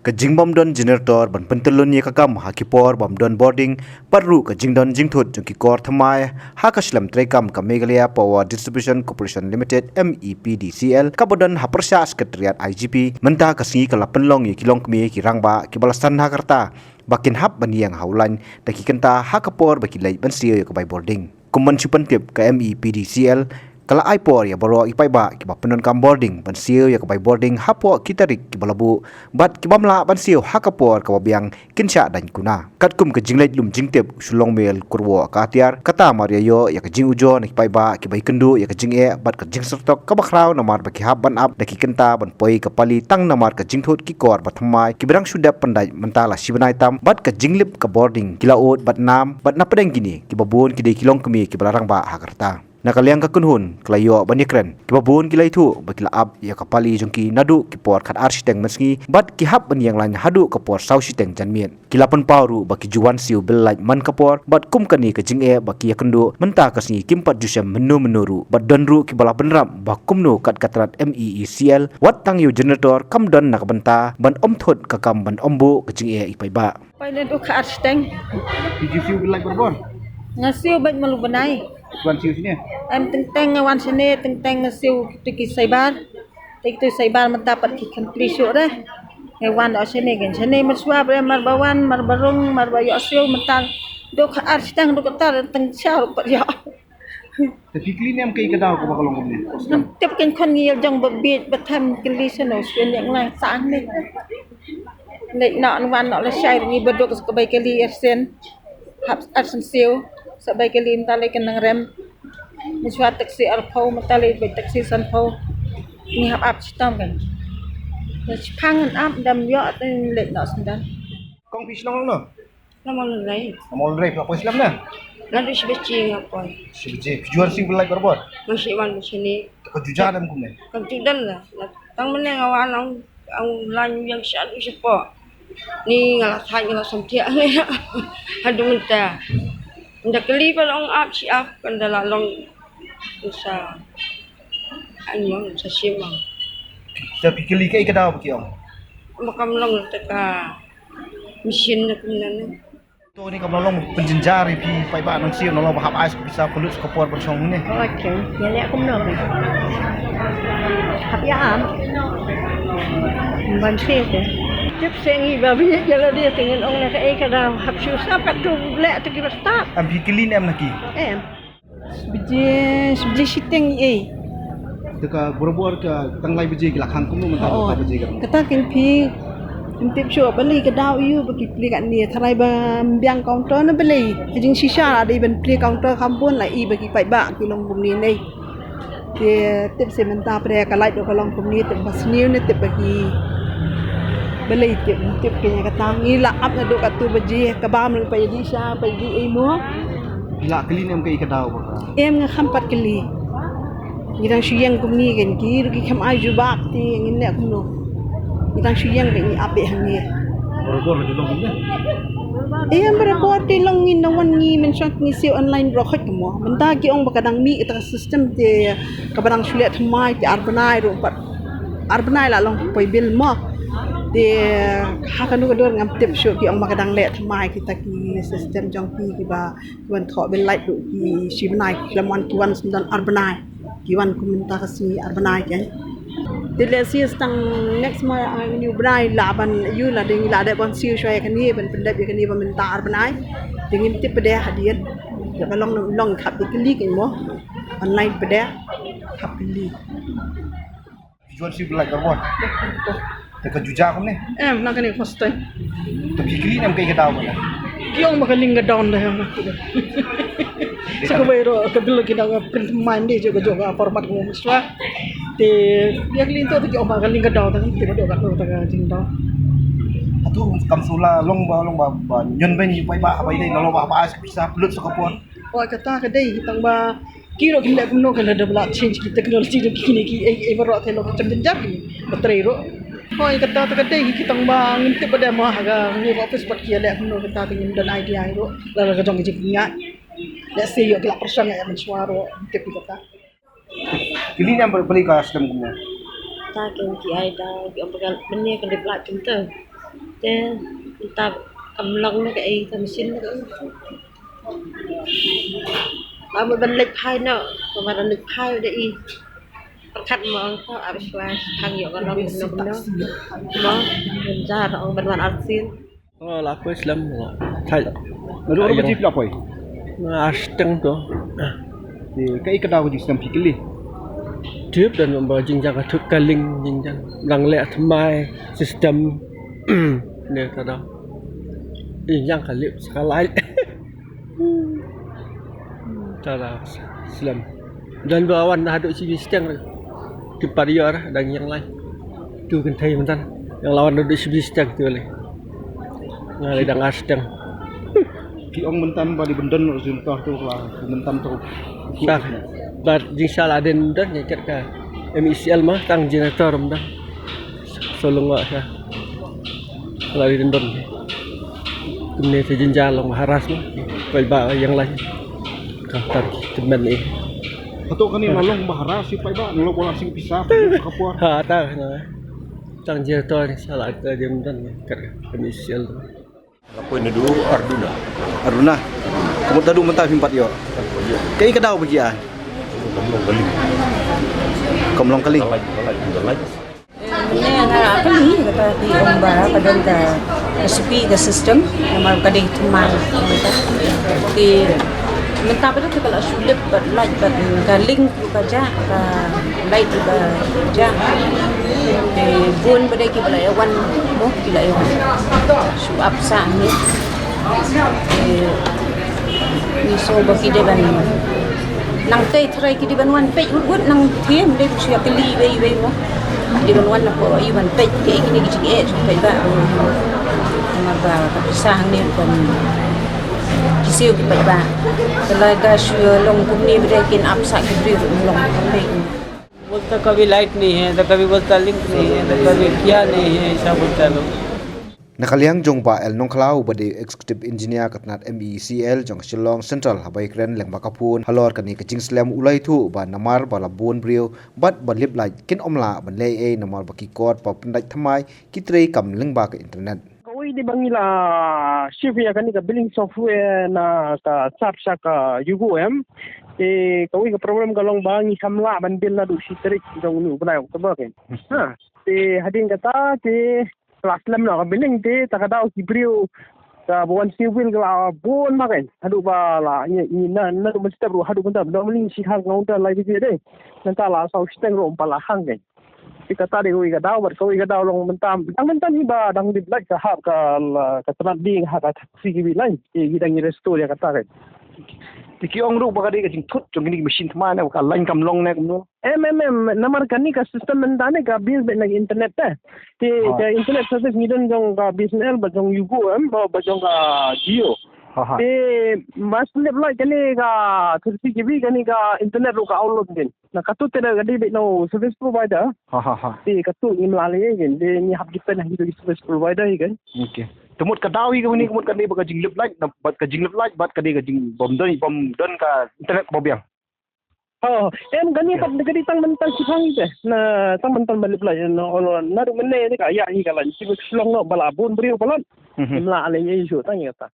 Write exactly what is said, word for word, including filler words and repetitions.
Ka jingbym don generator ban pyntyllun ïa ka kam ha ki por bym don bording, bad ruh ka jingdon jingthut jong ki kor thymmai ha ka shlem treikam ka Meghalaya Power Distribution Corporation Limited, M E P D C L, kaba don ha pyrshah Secretariat I G P, mynta ka sngi ka la pynlong ïa ki longkmie ki rangbah kiba la san ha ka rta ba kin hap ban ïeng ha u lain da ki kynta ha ka por ba ki leit ban siew ïa ka bai bording. Kum ban shu pyntip, ka M E P D C L ka la ai por ïa baroh ki paidbah kiba pyndonkam bording ban siew ïa ka bai bording hapoh ki tarik kiba la buh, bad ki bym lah ban siew ha ka por kaba biang kin shah daiñ kuna. Katkum ka jingleit lum jingtip u Shillong Mail Kurwoh Katiar, kata mar ïa ïoh ïa ka jingujor na ki paidbah kiba ïakynduh ïa ka jingeh bad ka jingsyrtok kaba khraw namar ba ki hap ban ap da ki kynta ban poi ka pali tang namar ka jingthut ki kor ba thymmai kiba dang shu dep pyndait mynta la shi bnai tam, bad ka jinglip ka bording ki la ud bad nam, bad na pdeng kine kiba bun ki dei ki longkmie kiba la rangbah ha ka rta. Na ka liang ka kynhun ka la ïoh ban ïakren, kiba bun ki la ïathuh ba ki la ap ïa ka pali jong ki naduh ki por khatar shiteng mynsngi, bad ki hap ban ïeng lain haduh ka por saw shiteng janmiet. Ki la pynpaw ruh ba ki ju wan siew bill light man ka por, bad kum kane ka jingeh ba ki ïakynduh mynta ka sngi kim pat ju shem mynno mynno ruh, bad don ruh kiba la bynrap ba kumno kat ka tnat M E E C L wat tang ïa u generator kam don na ka bynta ban ym thut ka kam ban ym buh ka jingeh ïa i paidbah. Poi naduh khatar shiteng. Phi ju siew bill light barabor? Nga siew beit malu bnai. Wan siew shane? Em, teng teng nga wan shane, teng teng nga siew kito ki saibar. Te kito saibar mynta pat ki khlem plie shuh re. Nga wan da shane, kan shane mynshuwa bre, mar ba wan, mar ba rung, mar ba ïoh siew mynta. Naduh khatar shiteng, naduh kata teng sha ruh pat ïoh. Te phi kylli ne em kaei ka daw kaba ka long kumne? Ngam tip, kan khun ngi ïa jong ba bieit ba them kylli shano sien ïa ngi lang sang ne. Leit noh wan noh lashai ngi ba duk sa ka bai kylli arsien. Hap arsien siew sa bai kylli mynta leit kan nang rem. Mynshuwa taxi arphew mynta leit bai taxi sanphew. Ngi hap ap shitom kan. Ngi shipang ngan ap dam ïoh te leit noh sendal. Kong phi shnong long noh? Namar lei. Namar lei, phi la poi slem na? Naduh shi baje nga poi. Shi baje. Phi ju wan siew bill light barabor? Nga shu wan shane. Ka ju jan em kumne? Ka ju jan la. Tang mynne nga wan ong, ong lain ïeng shaduh shapoh. Ni nga la thait, nga la samthiah. Haduh mynta. Nda kylli ba long ap shi ap, kan da la long sa. An ong sa shim ong. Sa phi kylli kaei ka daw ba ki ong? Ba kam long te ka machine na kumne na. To ni kam long pynjynjar ïa phi paidbah nong siew, nong long ba hap ai sa ka pisa pynlut sa ka por ban shong ne. Okay, ïa leh kumno? Hap ïa am. Ban siew te. Tip seng i ba bi ïa la de te ngin ong na kaei ka daw, hap shu sa pat tu leh te ki ba start. Am phi kylli ne em na ki? Em. Shi baje, shi baje shiteng ei. Te ka barabor ka tang lai baje ki la khang kumno mynta? Oh, kata baje ka. Kata kan phi, kan tip shuh balei ka daw ïa u ba ki plie katne, tharai ba biang counter ne balei. Ka jingshisha la dei ban plie counter kham bun, la i ba ki paidbah ki long kumne ne. Te tip seh mynta pyrshah ka light ruh ka long kumne, tip ba sniew ne tip ba ki. Balei tip, tip kane kata ngi la ap naduh katto baje, ka bam ruh pa ïa dih sha, pa ïa dih ei mo. Phi la kylli ne em kaei ka daw ba ka? Em, nga kham pat kylli. Ngi dang shu ïeng kumne kan, ki ruh ki kham ai jubab te ngin leh kumno. Ngi dang shu ïeng ba ngi ap beit hangne. Barabor la ju long kumne? Em, barabor te long, ngi nang wan ngi mynshuwa ngi siew online baroh khoit kumno. Mynta ki ong ba ka dang mih kata ka system te kaba dang shu leh thymmai te ar bnai ruh pat. Ar bnai la long poi bill mo. Te ha kano ka dur ngam tip shuh, ki ong ba ka dang leh thymmai kita ki system jong ki kiba ki wan thoh bill light ruh ki shi bnai, ki khlem wan, ki wan syndon ar bnai. Ki wan kum mynta ka sngi ar bnai kan. Te lehse tang next month, ah, une u bnai lah ban ïoh, la dei ngi la dep ban siew shuwa ïa kane, ban pyndep ïa kane ba mynta ar bnai. Te ngim tip pat de hadien. Ïa ka long long khap ïa kylli kan mo. Online pat de khap kylli. Phi ju wan siew bill light barabor? Te ka ju jia kumne? Em, na kane hostel. Te phi kylli ne em kaei ka daw ba la? Ki ong ba ka link ka down da, em. Sa kawei ruh ka bill ki dang pynmai de, jong ka, jong ka format ka mynshuwa. Te ïa ka link to te ki ong ba ka link ka down da, te ba dei ka, ka jingdown. Hato kam shu la long ba, long ba, ba ñion beiñ ïa u paidbah, ba ïa dei na long ba, ba sa pisa pynlut sa ka por. Oh, kata ka dei tang ba ki ruh kin leh kumno, kan da ba la change ki technology ruh kine ki ei ei baroh te long ka jynjar kine ba trei ruh. Hooid, kata te ka dei ki tang ba ngim tip ba dei ma ha kane ka office pat ki leh kumno, kata te ngim don idea ruh. La la ka jong ka jingpynïaid. Lehse ïoh ki la pyrshang ïa mynshuwa ruh, ngim tip kata. Kylli ne em balei ka slem kumne? Ta ken ki ai da ki ong ba ka mynne ka lip lap kumta. Te mynta kam long ne kaei ka machine ne kaei. Ba mut ban leit phai noh, ba ban leit phai da i. Pyrkhat mo ong to ap shuwa, phang ïoh ka long kumno kumno. Mo, ban ja ong ban wan arsien. Oh, la poi slem la. Thai. Naduh arngut ba ji phi la poi? Nga ar shiteng to. Te kaei ka daw ka jingslem phi kylli? Tip dan ba jingjang ka thut ka link jingjang. Dang leh thymmai system. Ne ka daw. Jingjang ka lip sa ka light. Tara slem. Dan ba wan haduh shi shiteng. Ki par ïor dang ïeng lai. Tu kynthei myntan. Yang lawan haduh shi shiteng tu lei. Nga lei dang ar shiteng. Ki ong myntan ba dei ban don result tu la myntan tu. Sa. Ba jingsa la den don ïa kat ka M E C L ma tang generator myntan. Sa lyngngoh sa. La ri dindon. Kumne te jynjar long ba haras mo. Paidbah ïeng lai. Ka tar ki tymmen eh. Hato kane ma long ba haras ïa paidbah, long ba la sing pisa ka por. Ha ta na. Tang generator ni sa la ri dindon. Kat kane sial. Lapoi naduh Arduna. Arduna. Ka mut haduh mynta phim pat ïoh. Kaei ka daw ba jia? Kam long kali. Kam long kali. Ka light, ka light, ka light. Mynne nga kylli kata ki ong ba ka don ka recipe ka system namar ka dei thymmai. Te mynta ba dei ka la shu lip bad light bad ka link ruh ka jah, ka light ruh ka jah. Te bun ba dei ki ba la ïa wan mo ki la ïa wan. Shu ap sah ni. Te ngi sngew ba ki dei ban nang tei tharai ki dei ban wan peit wut wut nang them dei shu ïa kylli iwei iwei mo. Ki dei ban wan na ko i ban peit kaei kine ki jingeh jong paidbah. Namar ba ka pisa hangne ruh ban ki siew ki paidbah. Te lada shu long kumne ba dei kin ap sah ki briew ruh long peit. बोलता कभी लाइट नहीं है, तो कभी बोलता लिंक नहीं है, तो कभी क्या नहीं है, ऐसा बोलता है लोग। Na ka liang jong Bah L Nongkhlaw uba dei Executive Engineer ka tnat M E C L jong ka Shillong Central haba ïakren lyngba ka phone halor kane ka jingslem u la ïathuh ba namar ba la bun briew bad ba lip light kin ym lah ban leh ei namar ba ki kot ba pyndait thymmai ki trei kam lyngba ka internet. Kawei de ba ngi la shift ïa kane ka billing software na ka sap sha ka Yugo em. Te kawei ka problem ka long ba ngi kham lah ban bill naduh shi tarik jong une u bnai October ke. Ha. Te hadien kata te la slem noh ka billing te ta ka daw ki briew kaba wan siew bill ka la bun ma ke. Haduh ba la ngi ngi na naduh mynstep ruh haduh mynta normally shi khang nga unda lai biji de. Nangta la saw shiteng ruh ym pat la hang ke. Te kata dei kawei ka daw bad kawei ka daw long mynta. Dang mynta hi ba dang lip light ka hap ka la, ka tnat ding ha ka three K V line. Te ki dang restore ïa kata ke. Te ki ong ruh ba ka dei ka jingthut jong kine ki machine thymmai ne ba ka line kam long ne kumno. Em em em namar kane ka system mynta ne ka base beit na ka internet te. Te ka internet service ngi don jong ka B S N L ba jong Yugo em ba, ba jong ka Jio. Ha ha. Te mas lip light kane ka three K V kane ka internet ruh ka outload din. Na katu te da ka dei beit na u service provider. Ha ha ha. Te katu ngim lah leh ïa ken, te ngi hap depend ha kitu ki service provider ïa ken. Okay. Te mut ka daw hi kane, ka mut kane ba ka jinglip light, na bad ka jinglip light bad ka dei ka jing bym don, bym don ka internet kaba biang. Oh, em kane pat ka dei tang mynta shipang ite. Na tang mynta ba lip light na olo naduh mynne te ka ïa hi ka light. Shi ba shlong noh ba la bun briew palat. Mhm. Ngim lah leh ïa issue tang ïa ta.